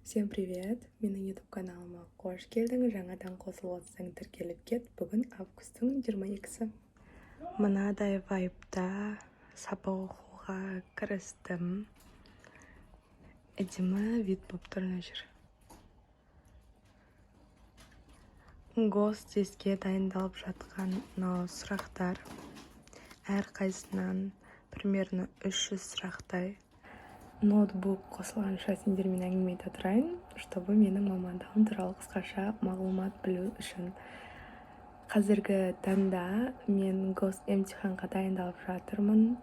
Всем привет! Менің YouTube каналыма қош келдің. Жаңадан қосылып отырсаң, тіркеліп кет. Бүгін августтың 22-сі. Мынадай вайбта сабақ оқуға кірістім. Әдемі вид болып тұр мына жер. Гостестке дайындалып жатқан мынау сұрақтар. Әрқайсысынан примерно 300 сұрақтай. Ноутбук қосылғанша сендермен әңгіме айта тұрайын, чтобы менің мамандығым туралы қысқаша мағлұмат білу үшін. Қазіргі таңда мен госемтиханға дайындалып жатырмын.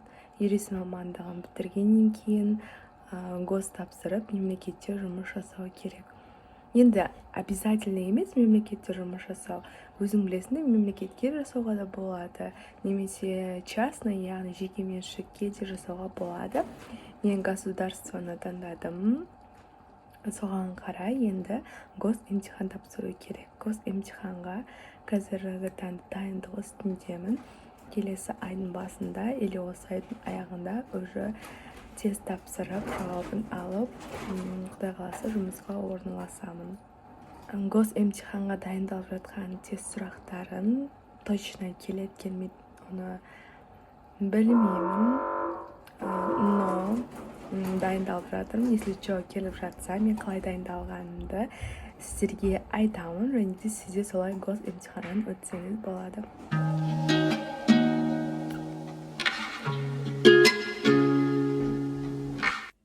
Юрист мамандығын бітіргеннен кейін гос тапсырып, мемлекетте жұмыс жасау керек. Енді обязательно емес мемлекетте жұмыс жасау. Өзің білесің де, мемлекетке жасауға да болады, немесе частный, яғни жеке меншікке де жасауға болады. Мен государствоны таңдадым. Соған қарай енді госемтихан тапсыру керек. Госемтиханға қазіргі таңда дайындық үстіндемін. Келесі айдың басында или осы айдың аяғында уже тест тапсырып, жауабын алып, құдай қаласа, жұмысқа орналасамын. Госемтиханға дайындалып жатқан тест сұрақтарын точно келеді, келмейді, оны білмеймін, но дайындалып жатырмын. Если че, келіп жатса, мен қалай дайындалғанымды сіздерге айтамын және де сіз де солай госемтиханнан өтсеңіз болады.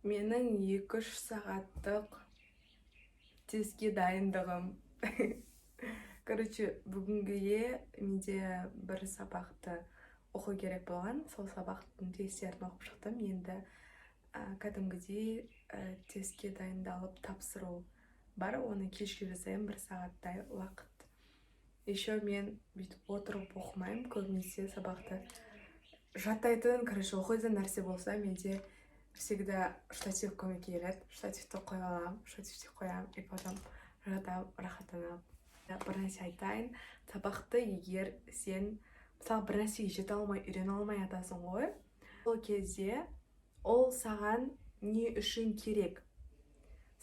Менің 2-3 сағаттық тестке дайындығым. Короче, бүгінгіге менде бір сабақты оқу керек болған. Сол сабақтың тесттерін оқып шықтым. Енді кәдімгідей тестке дайындалып тапсыру бар. Оны кешке жасаймын, бір сағаттай уақыт. Еще мен бүйтіп отырып оқымаймын көбінесе сабақты. Жаттайтын, короче, оқитын нәрсе болса, менде всегда штатив көмекке келеді. Штативті қоя аламын, штативте қоямын и потом жатамын рахаттанып. Бір нәрсе айтайын: сабақты егер сен, мысалы, бір нәрсеге жете алмай, үйрене алмай жатасың ғой, сол кезде ол саған не үшін керек,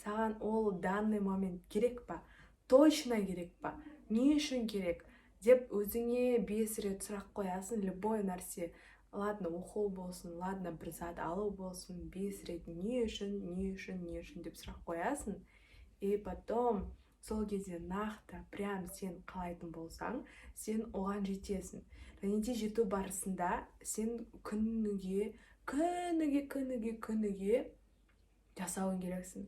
саған ол данный момент керек па, точно керек па, не үшін керек деп өзіңе 5 рет сұрақ қоясың. Любой нәрсе, ладно, оқу болсын, ладно, бір зат алу болсын, 5 рет не үшін, не үшін, не үшін деп сұрақ қоясың. И потом сол кезде нақты прям сен қалайтын болсаң, сен оған жетесің. Және де жету барысында сен күніге, күніге, күніге, күніге жасауың керексің.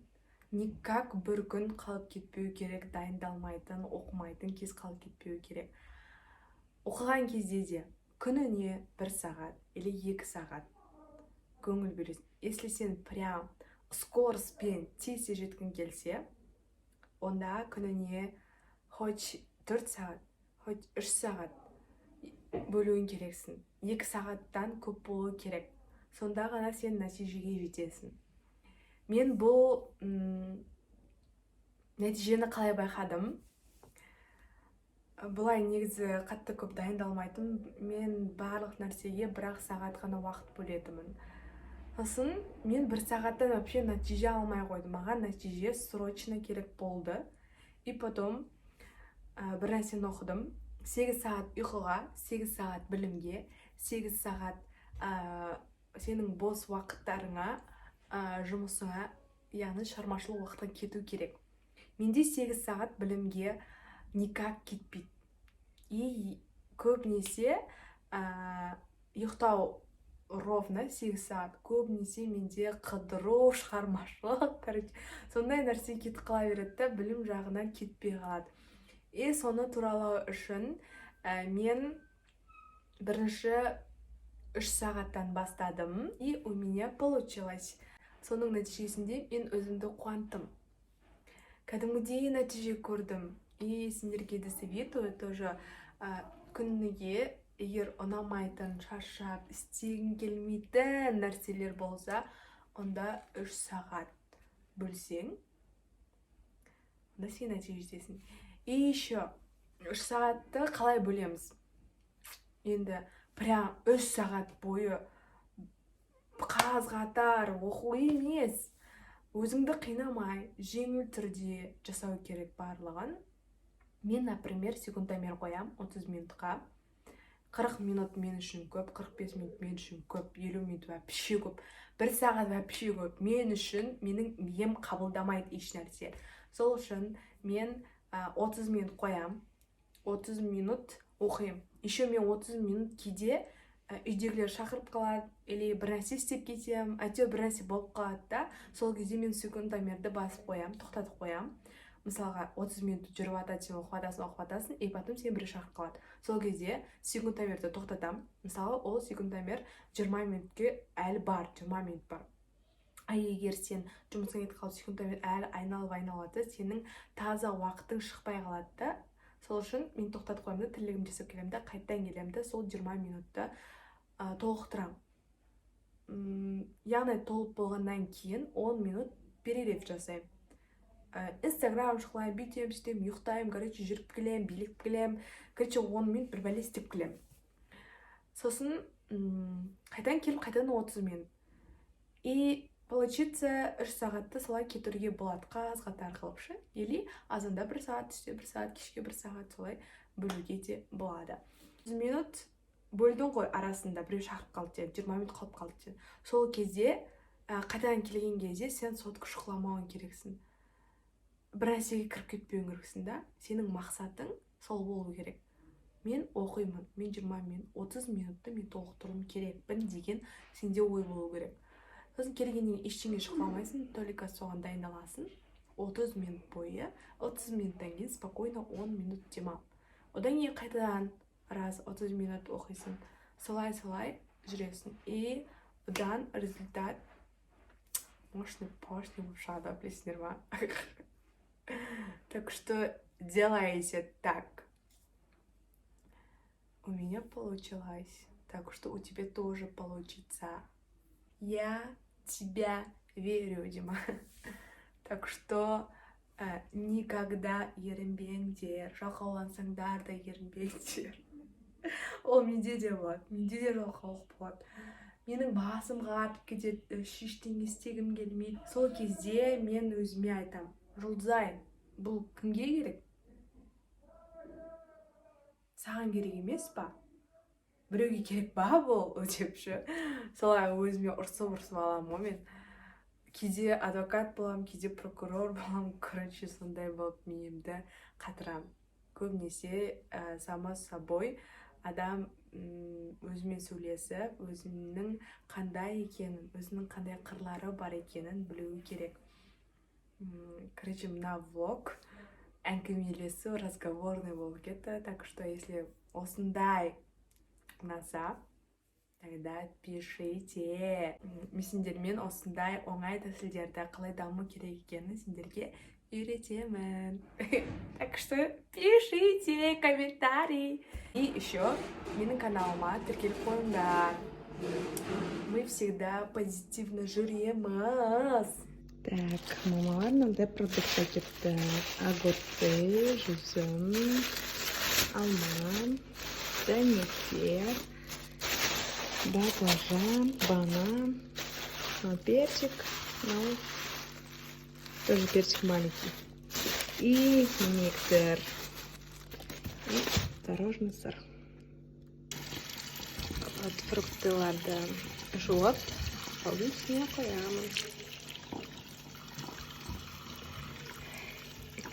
Никак бір күн қалып кетпеу керек, дайындалмайтын, оқымайтын кез қалып кетпеу керек. Оқыған кезде де күніне бір сағат или 2 сағат көңіл бөлесің. Если сен прям скоростьпен тез тез жеткің келсе, онда күніне хоть 4 сағат, хоть 3 сағат бөлуің керексің. 2 сағаттан көп болу керек, сонда ғана сен нәтижеге жетесің. Мен бұл нәтижені қалай байқадым? Былай, негізі қатты көп дайындалмайтын мен, барлық нәрсеге бір ақ сағат қана уақыт бөлетінмін. Сосын мен бір сағаттан вообще нәтиже алмай қойдым. Маған нәтиже срочно керек болды. И потом бір нәрсені оқыдым: 8 сағат ұйқыға, 8 сағат білімге, 8 сағат сенің бос уақыттарыңа, жұмысыңа, яғни шығармашылық уақытқа кету керек. Менде 8 сағат білімге никак кетпейді. И көбінесе ұйықтау ровно 8 сағат, көбінесе менде қыдыру, шығармашылық, короче, сондай нәрсе кетіп қала береді да, білім жағынан кетпей қалады. И соны туралау үшін мен бірінші 3 сағаттан бастадым, и у меня получилось. Соның нәтижесінде мен өзімді қуанттым, кәдімгідей нәтиже көрдім. И сендерге де советую тоже: күніге егер ұнамайтын, шаршап, істегің келмейтін нәрселер болса, онда 3 сағат бөлсең, онда сен нәтиже жетесің. И еще 3 сағатты қалай бөлеміз? Енді прям 3 сағат бойы қаз қатар оқу емес. Өзіңді қинамай, жеңіл түрде жасау керек барлығын. Мен, например, секундомер қоям 30 минутқа. 40 минут мен үшін көп, 45 минут мен үшін көп, 50 минут вообще көп, бір сағат вообще көп. Мен үшін, менің миым қабылдамайды еш нәрсе. Сол үшін мен 30 минут қоям, 30 минут оқимын. Еще мен 30 минут кейде үйдегілер шақырып қалады или бір нәрсе істеп кетемін, әйтеуір бір нәрсе болып қалады да. Сол кезде мен секундомерді басып қоямын, тоқтатып қоямын. Мысалға, 30 минут жүріп жатады, сен оқып жатасың, оқып жатасың, и потом сені біреу шақырып қалады. Сол кезде секундомерді тоқтатамын. Мысалы, ол секундомер 20 минутке әлі бар, 20 минут бар. А егер сен жұмысқа кетіп қалып, секундомер әлі айналып айналып жатса, сенің таза уақытың шықпай қалады да. Сол үшін мен тоқтатып қоямын да, тірлігімді жасап келемін да, қайтадан келемін да, сол 20 минутты толықтырамын. Яғни толып болғаннан кейін 10 минут перерыв жасаймын. Инстаграм шұқылаймын, бүйтемін, сөйтемін, ұйықтаймын, короче, жүріп келемін, билеп келемін, короче, 10 минут бір бәле істеп келемін. Сосын қайтадан келіп, қайтадан 30 минут. И получится, 3 сағатты солай кетіруге болады, қаз қатар қылып ше. Или азанда бір сағат, түсте бір сағат, кешке бір сағат, солай бөлуге де болады. 30 минут бөлдің ғой, арасында біреу шақырып қалды сені, 20 минут қалып қалды сен. Сол кезде қайтадан келген кезде сен сотка шұқыламауың керексің, бір нәрсеге кіріп кетпеуің керексің да. Сенің мақсатың сол болу керек: мен оқимын, мен 20 минут, 30 минутты мен толықтыруым керекпін деген сенде ой болу керек. Сосын келгеннен кейін ештеңе шұқыламайсың, только соған дайындаласың 30 минут бойы. 30 минуттан кейін спокойно 10 минут демал, одан кейін қайтадан раз 30 минут оқисың. Солай, солай жүресің, и бұдан результат мощный, мощный болып шығады, білесіңдер ма? Так что делайте так. У меня получилось, так что у тебя тоже получится. Я тебя верю, Дима. Так что никогда ерінбеңдер, жалқаулансаңдар да ерінбеңдер. Ол менде де болады, менде де жалқаулық болады. Менің басым қатып кетеді, ештеңе істегім келмейді. Сол кезде мен өзіме айтамын: «Жұлдызай, бұл кімге керек? Саған керек емес па? Біреуге керек па бұл?» – деп ше. Солай өзіме ұрсып ұрсып аламын ғой. Мен кейде адвокат боламын, кейде прокурор боламын, короче, сондай болып миымды қатырамын. Көбінесе само собой адам өзімен сөйлесіп, өзінің қандай екенін, өзінің қандай қырлары бар екенін білуі керек. Короче, мына влог әңгімелесу, разговорный болып кетті. Так что если осындай ұнаса, тогда пишите. Мен сендермен осындай оңай тәсілдерді, қалай даму керек екенін сендерге үйретемін. Так что пишите комментарий. И еще менің каналыма тіркеліп қойыңдар. Мы всегда позитивно жүреміз. Так, мамалар мынандай продукт әкепті: огурцы, жүзім, алма, дәнектер, баклажан, банан, мынау перчик, мынау тоже перчик маленький, и нектар, и творожный сыр. Вот, фруктыларды жуып, столдың үстіне қоямын.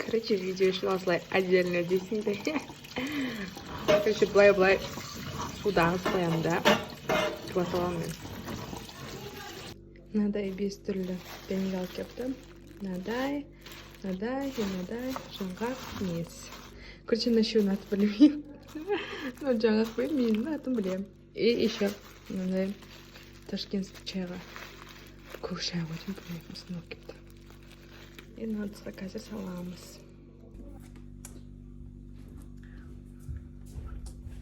Короче, видео үшін осылай отдельно дейсің де. Короче, былай былай суды ағызып қоямын да, жуа саламын мен. Мынадай бес түрлі дәнек алып келіпті: мынадай, мынадай, мынадай, жаңғақ, мес. Короче, мына үшеуінің атын білмеймін, но жаңғақ пен менің атын білемін. И еще мынандай ташкентский чайға, көк шай ғой деймін, білмеймін, осыны алып келіпті. И мына ыдысқа қазір саламыз.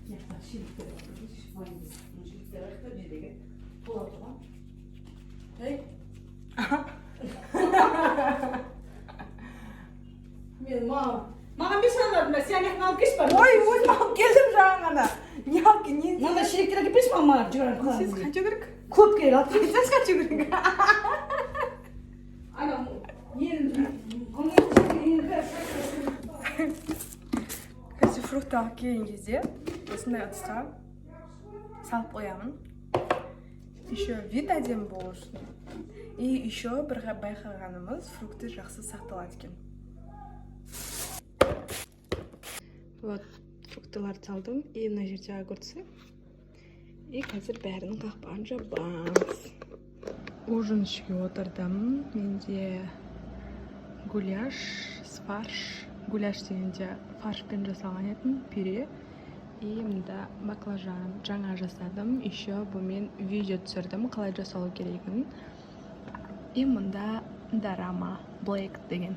Шелектер бар, шелектер бар жердегі тола тұрған. Ей, мен маған бес аналардың ба, сен ана алып келші бар. Ой, өзім алып келдім жаңа ғана. Не алып не? Мынандай шелектер әкеліп берші маған, жүгіріп. Сіз қанша керек? Көп керек, алып келші. Сіз қанша керек? Ана. Фрукт алып келген кезде осындай ыдысқа салып қоямын, еще вид әдемі болу үшін. И еще бір байқағанымыз, фрукты жақсы сақталады екен. Вот, фруктыларды салдым, и мына жерде огурцы. И қазір бәрінің қақпағын жабамыз. Ужин ішуге отырдым. Менде гуляш с фарш. Гуляш дегенде фаршпен жасалған етін пюре. И мында баклажан жаңа жасадым. Еще бұмен видео түсірдім, қалай жасалу керегін. И мында дорама Блэк деген.